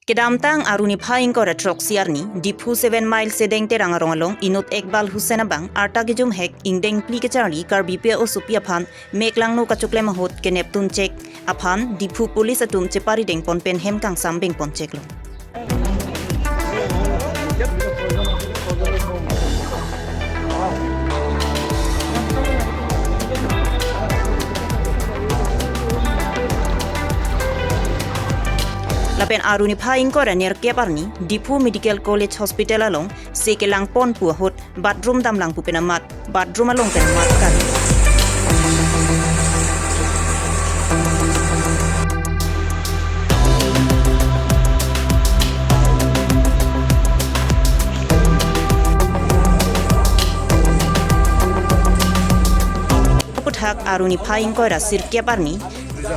Kedamtang aruni phaing kora trok siarni Diphu 7 Mile sedeng terang arong along inut Ekbal Hussein abang arta gejum hek ingdeng pli kecharli kar BPO supia phan meklang no kachukle mahot ke Neptune check aphan Diphu police atum chepari deng pon pen hem kang sambeng pon check lo. Lapen aruni phaing kora ner keparni Diphu Medical College Hospital along sekelang pon pu hot bathroom damlang pu penamat bathroom along penamat kan. Puthak aruni phaing kora sir keparni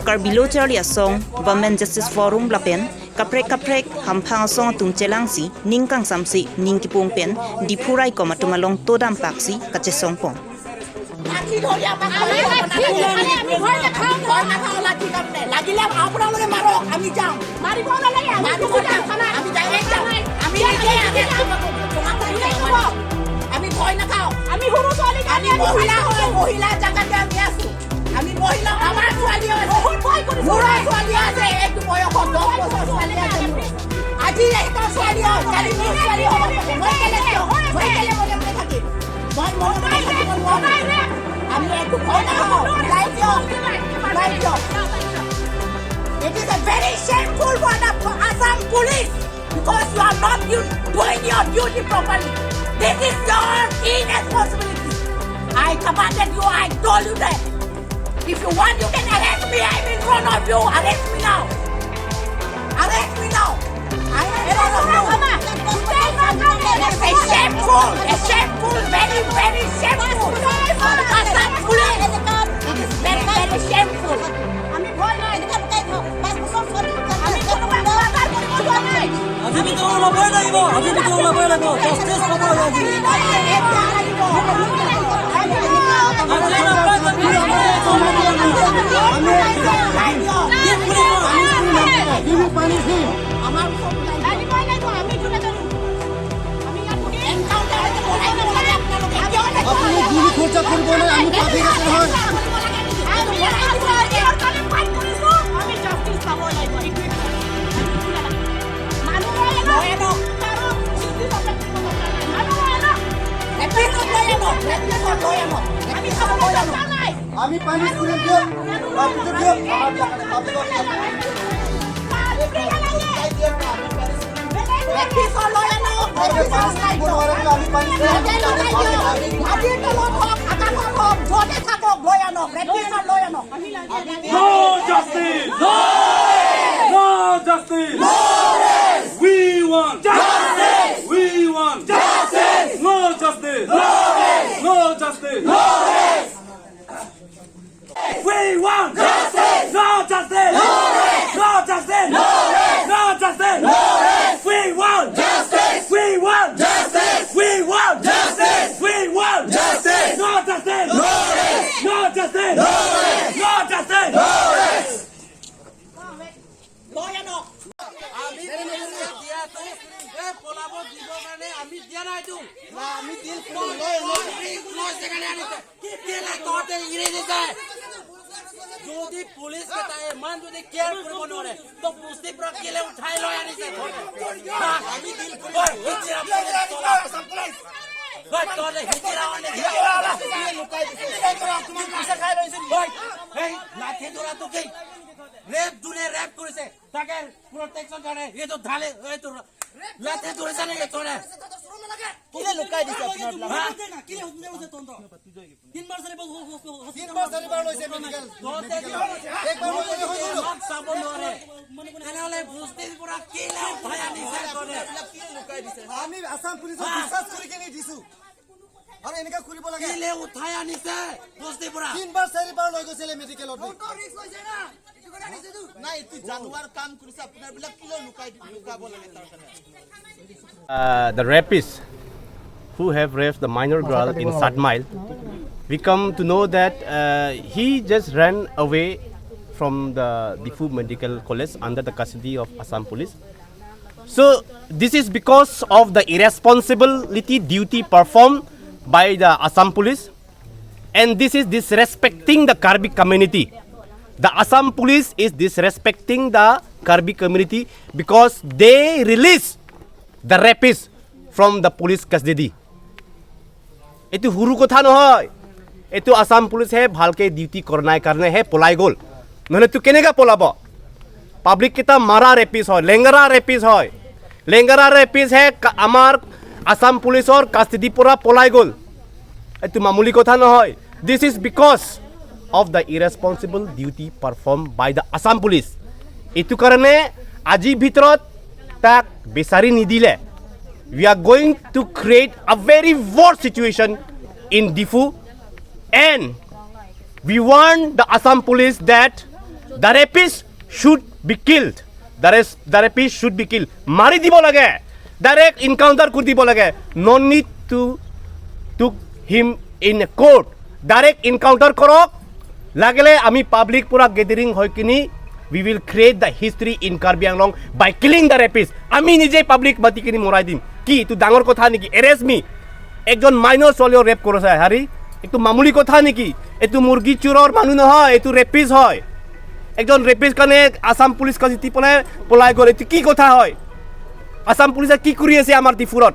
Karbilo Charlie Asong Women Justice Forum lapen kaprek kaprek hamphang song tum chelangsi ningkang samsi ningkipung pen diphurai koma tumalong todam paksi kachesong pong. আমি মহিলা, আমাৰ ছোৱালীও আছে, মোৰো ছোৱালী আছে, এইটো বয়সত 10 বছৰ ছোৱালী আছে মোৰ। আজি এহঁতৰ ছোৱালী হয়, কালি মোৰ ছোৱালী হ'ব। মই কেলে কিয়? মই কেলে মনে মনে থাকিম? মই মনে মনে থাকিব নোৱাৰো। আমি একো ভয় নাখাওঁ। ওলাই দিয়ক, ওলাই দিয়ক। It is a very shameful for the Assam Police because you are not doing your duty properly. This is your irresponsibility. I commanded you, I told you that. If you want, you can arrest me. I'm in front of you. Arrest me now. Arrest me now. I am in front of you. It's a shameful, very, very shameful. For the Assam Police. It is very, very shameful. আমি ভয় নাই, আমি কোনোবা অত্যাচাৰ কৰিব যোৱা নাই। আজি ভিতৰত ওলাবই লাগিব, আজি ভিতৰত ওলাবই লাগিব, জাষ্টিছ পাব লাগে আজি। আজি নাপায় তো কি পুলিচ? আমাৰ ওচৰত ওলাই লাগিবই লাগিব, আমি এইটো নাজানো। আমি ইয়াত বহি এনকাউণ্টাৰ হৈছে, বনাই দিব লাগে আপোনালোকে। কিয় আপুনি গুলি খৰচা কৰিব নাই, আমি পাব্লিক আছে নহয়। আমি কিহৰ কাৰণে ফাইট কৰিছো? আমি জাষ্টিছ পাব লাগিব, এইটোৱে। মানুহ লৈ আনক, কাৰো justice আপোনাক দিব দৰকাৰ নাই। মানুহ লৈ আনক। ৰেপিছত লৈ আনক, ৰেপিছত লৈ আনক। আমি খাবলৈ দৰকাৰ নাই। আমি পানিছ কৰিম দিয়ক, পাব্লিকক দিয়ক, আমাৰ পাব্লিকক দিয়ক। ৰেপিছত লৈ আনক, ৰেপিছত ওলাই দিয়ক। আমি পানিছ কৰিম। ইয়াতে লগাই দিয়ক। মাটিৰ তলত হওক, আকাশত হওক, য'তে থাকক লৈ আনক, ৰেপিছত লৈ আনক। No justice! No! No justice! No rest! We want justice! We want justice! No justice! No rest! No justice! No rest! We want justice! No justice! No rest! No justice! No rest! No justice! No rest! We want justice! We want justice! We want justice! We want justice! No justice! No rest! No justice! No rest! No justice! No rest! লৈ আনক। আমি পুলিচে দিয়াটো এই পলাব দিবৰ কাৰণে আমি দিয়া নাইতো। আমি দিল লৈছে কাৰণে আনিছে। কেলে তহঁতে এৰি দিছে? যদি পুলিচ কেইটাই ইমান যদি কেয়াৰ কৰিব নোৱাৰে, তো বস্তিৰ পৰা কেলে উঠাই লৈ আনিছে তহঁতে? হা? ঐ, হিজিৰা পুলিচ তহঁতে। ঐ, তহঁতে হিজিৰা নেকি? ঐ, এই লাঠি ধৰাটো কি? ৰেপ, যোনে ৰেপ কৰিছে তাকে প্ৰটেকশ্যন কাৰণে এইটো ঢালে, এইটো লাঠি ধৰিছে নেকি তহঁতে? কেলে লুকাই দিছে আপোনাৰ? হা? তিনবাৰ চাৰিবাৰ লৈছে মেডিকেল। তহঁতে একবাৰ লৈ হৈ গ'ল। আমাক চাব নোৱাৰে, তেনেহ'লে বস্তিৰ পৰা কেলে উঠাই আনিছে তহঁতে? আমি আছাম পুলিচক বিশ্বাস কৰি কেনে দিছো আৰু এনেকা কৰিব লাগে? কেলে উঠাই আনিছে বস্তিৰ পৰা? তিনবাৰ চাৰিবাৰ লৈ গৈছিলে মেডিকেলত। নাই, এইটো জানোৱাৰ কাম কৰিছে আপোনাৰ বিলাক। কিয় লুকাই লুকাব লাগে তাৰ কাৰণে? The rapists who have raped the minor girl in Satmile, we come to know that he just ran away from the Diphu Medical College under the custody of Assam Police. So this is because of the irresponsibility duty performed by the Assam Police, and this is disrespecting the Karbi community. The Assam Police is disrespecting the Karbi community because they release the rapist from the police custody. এইটো সৰু কথা নহয়। এইটো আছাম পুলিচে ভালকৈ duty কৰা নাই কাৰণেহে পলাই গ'ল, নহ'লে তো কেনেকৈ পলাব? পাব্লিক কেইটা মাৰা ৰেপিষ্ট হয়, লেংগৰা ৰেপিষ্ট হয়। লেংগৰা ৰেপিষ্টহে আমাৰ আছাম পুলিচৰ কাষ্টাডিৰ পৰা পলাই গ'ল। এইটো মামুলি কথা নহয়। This is because of the irresponsible duty perform by the Assam Police. এইটো কাৰণে আজিৰ ভিতৰত তাক বিচাৰি নিদিলে we are going to create a very worse situation in Diphu, and we warn the Assam Police that the rapist should be killed. The rapist should be killed. মাৰি দিব লাগে, ডাইৰেক্ট ইনকাউণ্টাৰ কৰি দিব লাগে। No need to took him in court. Direct encounter কৰক লাগিলে। আমি public পূৰা গেডাৰিং হৈ কিনি we will create the history in Karbi Anglong by killing the rapist. আমি নিজে পাব্লিক মাতি কিনি মৰাই দিম। কি এইটো ডাঙৰ কথা নেকি? এৰেষ্ট মি। একজন মাইনৰ ছোৱালীও ৰেপ কৰিছে হাৰি, এইটো মামুলি কথা নেকি? এইটো মুৰ্গী চোৰৰ মানুহ নহয়, এইটো ৰেপিষ্ট হয়। একজন ৰেপিষ্ট কাৰণে আছাম পুলিচ কাজিতি পেলাই পলাই গ'ল, এইটো কি কথা হয়? আছাম পুলিচে কি কৰি আছে আমাৰ ডিফুৰত?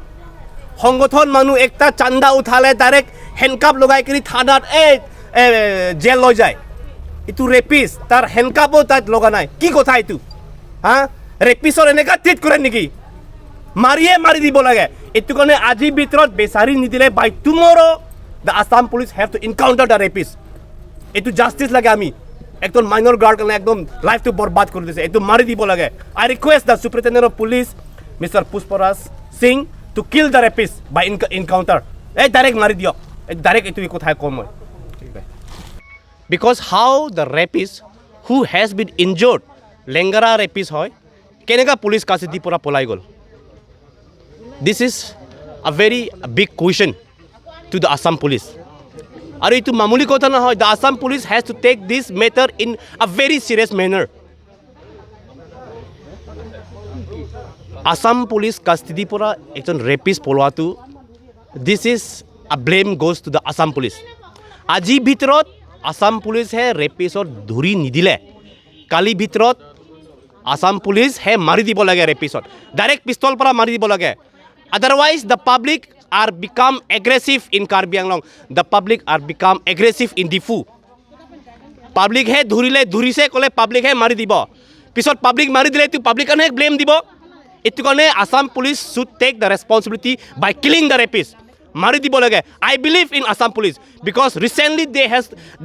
সংগঠন মানুহ একটা চান্দা উঠালে ডাইৰেক্ট হেণ্ডকাপ লগাই কিনি থানাত এই জেল লৈ যায়। এইটো ৰেপিষ্ট, তাৰ হেণ্ডকাপো তাত লগা নাই। কি কথা এইটো? হা, ৰেপিষ্টৰ এনেকুৱা ট্ৰিট কৰে নেকি? মাৰিয়ে মাৰি দিব লাগে। এইটো কাৰণে আজিৰ ভিতৰত বিচাৰি নিদিলে by tomorrow the Assam Police have to encounter the rapist. এইটো জাষ্টিছ লাগে। আমি একদম মাইনৰ গাৰ্ল কাৰণে একদম লাইফটো বৰবাদ কৰি দিছে, এইটো মাৰি দিব লাগে। I request the Superintendent of Police, Mister Pushparaj Singh, to kill the rapist by encounter. এই ডাইৰেক্ট মাৰি দিয়ক, এই ডাইৰেক্ট এইটো কথাই ক'ম মই, because how the rapist who has been injured, লেংগাৰা rapist হয়, কেনেকুৱা পুলিচ কাষ্টাডিৰ পৰা পলাই গ'ল? This is a very big question to the Assam Police. আৰু এইটো মামুলি কথা নহয়। The Assam Police has to take this matter in a very serious manner. Assam Police কাষ্টাডিৰ পৰা এজন rapist পলোৱাটো, this is a blame goes to the Assam Police. আজিৰ ভিতৰত আছাম পুলিচে ৰেপিষ্টত ধৰি নিদিলে কালিৰ ভিতৰত আছাম পুলিচহে মাৰি দিব লাগে। ৰেপিষ্টত ডাইৰেক্ট পিষ্টল পৰা মাৰি দিব লাগে। Otherwise the public are become aggressive in Karbi Anglong, the public are become aggressive in Diphu. পাব্লিকহে ধৰিলে, ধৰিছে ক'লে পাব্লিকহে মাৰি দিব। পিছত পাব্লিক মাৰি দিলে এইটো পাব্লিক কাৰণেহে ব্লেম দিব। এইটো কাৰণে Assam Police should take the responsibility by killing the rapist. মাৰি দিব লাগে। I believe in Assam Police because recently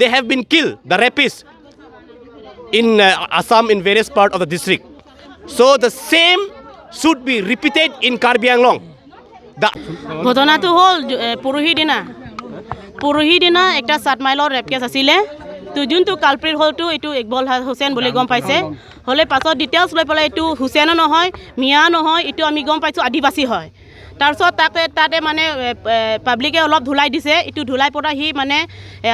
they have been kill the rapist in Assam in various part of the district. So the same should be repeated in Karbi Anglong. The ঘটনাটো হ'ল পৰহি দিনা একটা 7 মাইলৰ rap cash আছিলে। তো যোনটো culprit হ'লটো এইটো ইকবল হুছেইন বুলি গম পাইছে। হ'লে পাছত ডিটেইলছ লৈ পেলাই এইটো হুছেইনো নহয়, মিয়া নহয়, এইটো আমি গম পাইছোঁ আদিবাসী হয়। তাৰপিছত তাতে মানে পাব্লিকে অলপ ধুলাই দিছে। এইটো ধুলাই পৰা সি মানে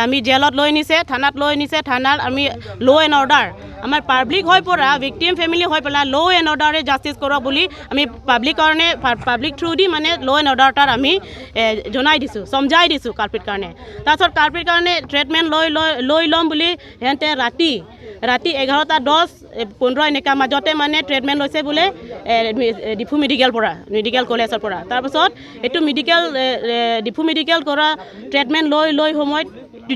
আমি জেলত লৈ নিছে, থানাত লৈ নিছে। থানাত আমি ল' এণ্ড অৰ্ডাৰ, আমাৰ পাব্লিক হৈ পৰা, ভিক্টিম ফেমিলি হৈ পেলাই ল' এণ্ড অৰ্ডাৰে জাষ্টিছ কৰক বুলি আমি পাব্লিক কাৰণে, পাব্লিক থ্ৰু দি মানে ল' এণ্ড অৰ্ডাৰ তাত আমি জনাই দিছোঁ, চমজাই দিছোঁ কালপ্ৰিট কাৰণে। তাৰপিছত কালপ্ৰিট কাৰণে ট্ৰিটমেণ্ট লৈ লৈ লৈ ল'ম বুলি সিহঁতে ৰাতি ৰাতি 11টা 10 15 এনেকুৱা মাজতে মানে ট্ৰিটমেণ্ট লৈছে বোলে ডিফু মেডিকেল পৰা, মেডিকেল কলেজৰ পৰা। তাৰপাছত এইটো মেডিকেল, ডিফু মেডিকেল কৰা ট্ৰিটমেণ্ট লৈ লৈ সময়ত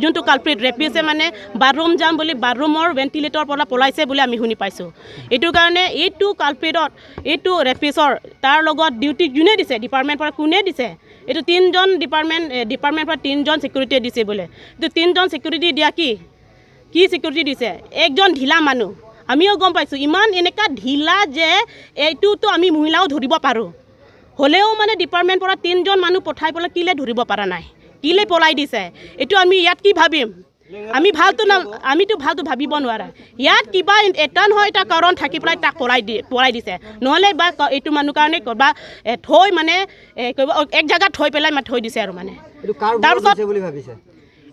যোনটো কালপ্ৰিট ৰেপিছে মানে বাথৰুম যাম বুলি বাথৰুমৰ ভেণ্টিলেটৰ পৰা পলাইছে বুলি আমি শুনি পাইছোঁ। এইটো কাৰণে এইটো কালপ্ৰিটত, এইটো ৰেপিছৰ তাৰ লগত ডিউটি যোনে দিছে, ডিপাৰ্টমেণ্ট পৰা কোনে দিছে? এইটো তিনিজন ডিপাৰ্টমেণ্ট পৰা তিনিজন ছিকিউৰিটিয়ে দিছে বোলে। এইটো তিনিজন ছিকিউৰিটি দিয়া কি কি ছিকিউৰিটি দিছে? একজন ঢিলা মানুহ, আমিও গম পাইছোঁ, ইমান এনেকুৱা ঢিলা যে এইটোতো আমি মহিলাও ধৰিব পাৰোঁ। হ'লেও মানে ডিপাৰ্টমেণ্ট পৰা তিনিজন মানুহ পঠাই পেলাই কেলৈ ধৰিব পৰা নাই, কেলৈ পলাই দিছে? এইটো আমি ইয়াত কি ভাবিম? আমি ভালটো না, আমিতো ভালটো ভাবিব নোৱাৰা। ইয়াত কিবা এটা নহয় এটা কাৰণ থাকি পেলাই তাক পলাই দিছে, নহ'লে বা এইটো মানুহ কাৰণে ক'ৰবাত থৈ মানে এক জেগাত থৈ পেলাই মানে থৈ দিছে আৰু মানে তাৰপিছত বুলি ভাবিছে।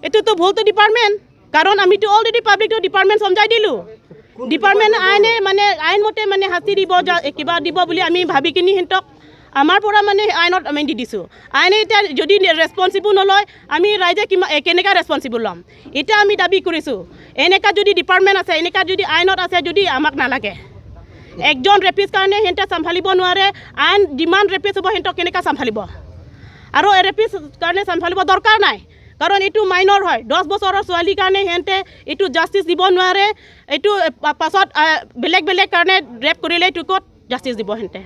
এইটোতো ভুলটো ডিপাৰ্টমেণ্ট, কাৰণ আমিতো অলৰেডি পাব্লিকটো ডিপাৰ্টমেণ্ট চমজাই দিলোঁ। ডিপাৰ্টমেণ্ট আইনে মানে আইনমতে মানে শাস্তি দিব, কিবা দিব বুলি আমি ভাবি কিনি সিহঁতক আমাৰ পৰা মানে আইনত আমি দি দিছোঁ। আইনে এতিয়া যদি ৰেচপনচিবল নলয়, আমি ৰাইজে কিমান কেনেকুৱা ৰেচপনচিবল ল'ম? এতিয়া আমি দাবী কৰিছোঁ, এনেকুৱা যদি ডিপাৰ্টমেণ্ট আছে, এনেকুৱা যদি আইনত আছে, যদি আমাক নালাগে। একজন ৰেপিষ্ট কাৰণে সিহঁতে চম্ভালিব নোৱাৰে, আইন যিমান ৰেপিষ্ট হ'ব সিহঁতক কেনেকুৱা চম্ভালিব? আৰু ৰেপিষ্ট কাৰণে চম্ভালিব দৰকাৰ নাই, কাৰণ এইটো মাইনৰ হয়। 10 বছৰৰ ছোৱালীৰ কাৰণে সিহঁতে এইটো জাষ্টিছ দিব নোৱাৰে। এইটো পাছত বেলেগ বেলেগ কাৰণে ৰেপ কৰিলে এইটো ক'ত জাষ্টিছ দিব সিহঁতে?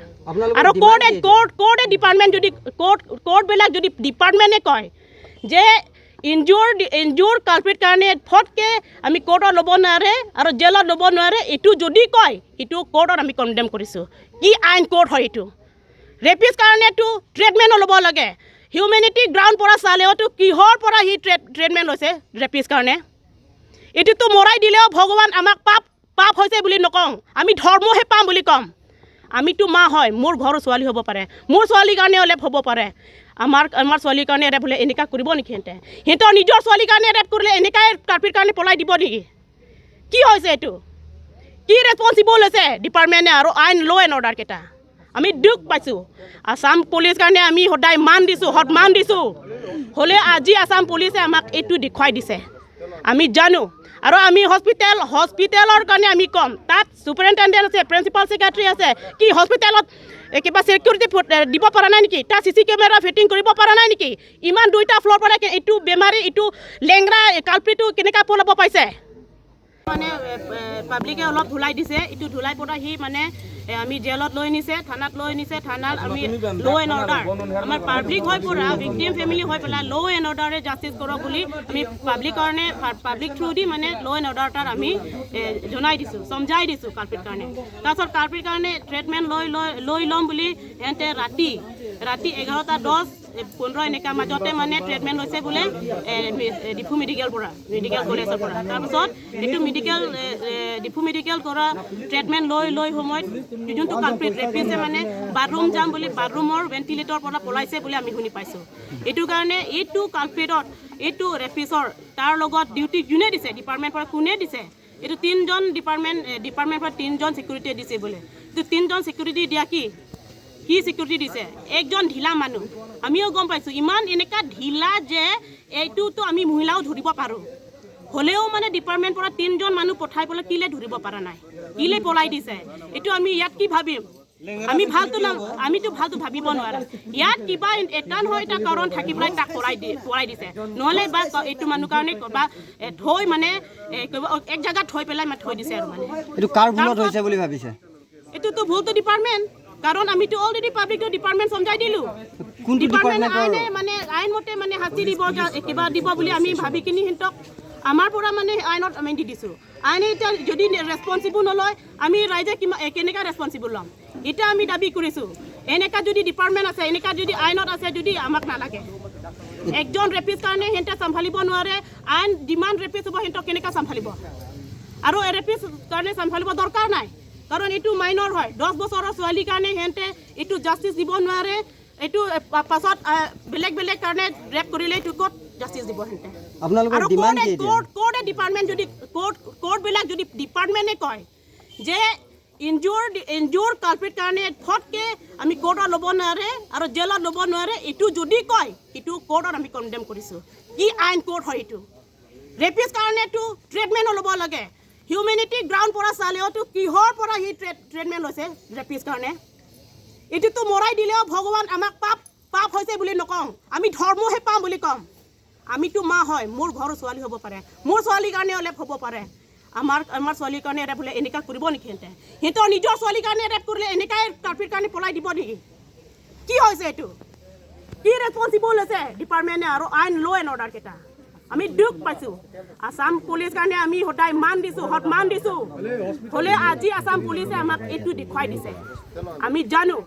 আৰু কোৰ্টে ডিপাৰ্টমেণ্ট যদি কোৰ্টবিলাক যদি ডিপাৰ্টমেণ্টে কয় যে ইনজুৰ কালপ্ৰিট কাৰণে ফটকৈ আমি কোৰ্টত ল'ব নোৱাৰে আৰু জেলত ল'ব নোৱাৰে, এইটো যদি কয়, এইটো কোৰ্টত আমি কণ্ডেম কৰিছোঁ। কি আইন কোৰ্ট হয় এইটো? ৰেপিষ্ট কাৰণেতো ট্ৰিটমেণ্টো ল'ব লাগে। হিউমেনিটি গ্ৰাউণ্ড পৰা চালেওতো কিহৰ পৰা সি ট্ৰিটমেণ্ট লৈছে ৰেপিষ্ট কাৰণে? এইটোতো মৰাই দিলেও ভগৱান আমাক পাপ হৈছে বুলি নকওঁ, আমি ধৰ্মহে পাম বুলি ক'ম। আমিতো মা হয়, মোৰ ঘৰৰ ছোৱালী হ'ব পাৰে, মোৰ ছোৱালীৰ কাৰণে ৰেপ হ'ব পাৰে। আমাৰ ছোৱালীৰ কাৰণে ৰেপ হ'লে এনেকুৱা কৰিব নেকি সিহঁতে? সিহঁতৰ নিজৰ ছোৱালীৰ কাৰণে ৰেপ কৰিলে এনেকুৱাই কাৰ্পিৰ কাৰণে পলাই দিব নেকি? কি হৈছে এইটো? কি ৰেচপনচিবল হৈছে ডিপাৰ্টমেণ্টে আৰু আইন ল' এণ্ড অৰ্ডাৰকেইটা? আমি দুখ পাইছোঁ। আছাম পুলিচ কাৰণে আমি সদায় মান দিছোঁ, সন্মান দিছোঁ। হ'লে আজি আছাম পুলিচে আমাক এইটো দেখুৱাই দিছে, আমি জানো। আৰু আমি হস্পিটেলৰ কাৰণে আমি ক'ম, তাত ছুপাৰিণ্টেণ্ডেণ্ট আছে, প্ৰিন্সিপাল ছেক্ৰেটাৰী আছে, কি হস্পিটেলত কিবা ছিকিউৰিটি দিব পৰা নাই নেকি? তাত চি চি কেমেৰা ফিটিং কৰিব পৰা নাই নেকি? ইমান দুইটা ফ্ল'ৰ পৰা এইটো বেমাৰী, এইটো লেংৰা কালপ্ৰিটো কেনেকুৱা পলাব পাইছে? মানে পাব্লিকে অলপ ধুলাই দিছে, এইটো ধুলাই পৰা সি মানে আমি জেলত লৈ নিছে, থানাত লৈ নিছে। থানাত আমি ল' এণ্ড অৰ্ডাৰ, আমাৰ পাব্লিক হৈ পৰা ভিক্টিম ফেমিলি হৈ পেলাই ল' এণ্ড অৰ্ডাৰে জাষ্টিছ কৰক বুলি আমি পাব্লিক কাৰণে, পাব্লিক থ্ৰু দি মানে ল' এণ্ড অৰ্ডাৰ তাত আমি জনাই দিছোঁ, চমজাই দিছোঁ কালপ্ৰিট কাৰণে। তাৰপিছত কালপ্ৰিট কাৰণে ট্ৰিটমেণ্ট লৈ লৈ লৈ ল'ম বুলি সিহঁতে ৰাতি 11টা 10 15 এনেকুৱা মাজতে মানে ট্ৰিটমেণ্ট লৈছে বোলে ডিফু মেডিকেল পৰা, মেডিকেল কলেজৰ পৰা। তাৰপিছত এইটো মেডিকেল ডিফু মেডিকেল কৰা ট্ৰিটমেণ্ট লৈ লৈ সময়ত যোনটো কালপ্ৰিট ৰেপিছে মানে বাথৰুম যাম বুলি বাথৰুমৰ ভেণ্টিলেটৰ পৰা পলাইছে বুলি আমি শুনি পাইছোঁ। এইটো কাৰণে এইটো কালপ্ৰিটত, এইটো ৰেপিছৰ তাৰ লগত ডিউটি যোনে দিছে, ডিপাৰ্টমেণ্ট পৰা কোনে দিছে? এইটো তিনিজন ডিপাৰ্টমেণ্ট পৰা তিনিজন ছিকিউৰিটি দিছে বোলে। এইটো তিনিজন ছিকিউৰিটি দিয়া কি কি ছিকিউৰিটি দিছে? একজন ঢিলা মানুহ, আমিও গম পাইছোঁ, ইমান এনেকুৱা ঢিলা যে এইটোতো আমি মহিলাও ধৰিব পাৰোঁ। হ'লেও মানে ডিপাৰ্টমেণ্ট পৰা তিনিজন মানুহ পঠাই পেলাই কেলৈ ধৰিব পৰা নাই, কেলৈ পলাই দিছে? এইটো আমি ইয়াত কি ভাবিম? আমি ভালটো না, আমিতো ভালটো ভাবিব নোৱাৰোঁ। ইয়াত কিবা এটা নহয় এটা কাৰণ থাকি পেলাই তাক পৰাই দিছে, নহ'লে বা এইটো মানুহ কাৰণে বা থৈ মানে এক জেগাত থৈ পেলাই মানে থৈ দিছে। আৰু মানে এইটো কাৰ ভুলত হৈছে বুলি ভাবিছে? এইটোতো ভুলটো ডিপাৰ্টমেণ্ট, কাৰণ আমিতো অলৰেডি পাব্লিকটো ডিপাৰ্টমেণ্ট চমজাই দিলোঁ। ডিপাৰ্টমেণ্ট আইনে মানে আইনমতে মানে শাস্তি দিব, কিবা দিব বুলি আমি ভাবি কিনি সিহঁতক আমাৰ পৰা মানে আইনত আমি দি দিছোঁ। আইনে এতিয়া যদি ৰেচপনচিবল নলয়, আমি ৰাইজে কিমান কেনেকুৱা ৰেচপনচিবল ল'ম? এতিয়া আমি দাবী কৰিছোঁ, এনেকুৱা যদি ডিপাৰ্টমেণ্ট আছে, এনেকুৱা যদি আইনত আছে, যদি আমাক নালাগে। একজন ৰেপিষ্ট কাৰণে সিহঁতে চম্ভালিব নোৱাৰে, আইন যিমান ৰেপিষ্ট হ'ব সিহঁতক কেনেকুৱা চম্ভালিব? আৰু ৰেপিষ্ট কাৰণে চম্ভালিব দৰকাৰ নাই, কাৰণ এইটো মাইনৰ হয়। 10 বছৰৰ ছোৱালীৰ কাৰণে সিহঁতে এইটো জাষ্টিছ দিব নোৱাৰে। এইটো পাছত বেলেগ বেলেগ কাৰণে ৰেপ কৰিলে এইটো ক'ত জাষ্টিছ দিব সিহঁতে? আৰু কোৰ্টে ডিপাৰ্টমেণ্ট যদি কোৰ্টবিলাক যদি ডিপাৰ্টমেণ্টে কয় যে ইনজুৰ কালপ্ৰিট কাৰণে ফটকৈ আমি কোৰ্টত ল'ব নোৱাৰে আৰু জেলত ল'ব নোৱাৰে, এইটো যদি কয়, এইটো কোৰ্টত আমি কণ্ডেম কৰিছোঁ। কি আইন কোৰ্ট হয় এইটো? ৰেপিষ্ট কাৰণেতো ট্ৰিটমেণ্টো ল'ব লাগে। হিউমেনিটি গ্ৰাউণ্ড পৰা চালেওতো কিহৰ পৰা সি ট্ৰিটমেণ্ট লৈছে ৰেপিষ্ট কাৰণে? এইটোতো মৰাই দিলেও ভগৱান আমাক পাপ হৈছে বুলি নকওঁ, আমি ধৰ্মহে পাম বুলি ক'ম। আমিতো মা হয়, মোৰ ঘৰৰ ছোৱালী হ'ব পাৰে, মোৰ ছোৱালীৰ কাৰণে ৰেপ হ'ব পাৰে। আমাৰ ছোৱালীৰ কাৰণে ৰেপ হ'লে এনেকুৱা কৰিব নেকি সিহঁতে? সিহঁতৰ নিজৰ ছোৱালীৰ কাৰণে ৰেপ কৰিলে এনেকুৱাই কাৰ্পিৰ কাৰণে পলাই দিব নেকি? কি হৈছে এইটো? কি ৰেচপনচিবল হৈছে ডিপাৰ্টমেণ্টে আৰু আইন ল' এণ্ড অৰ্ডাৰকেইটা? আমি দুখ পাইছোঁ। আছাম পুলিচ কাৰণে আমি সদায় মান দিছোঁ, সন্মান দিছোঁ। হ'লে আজি আছাম পুলিচে আমাক এইটো দেখুৱাই দিছে, আমি জানো।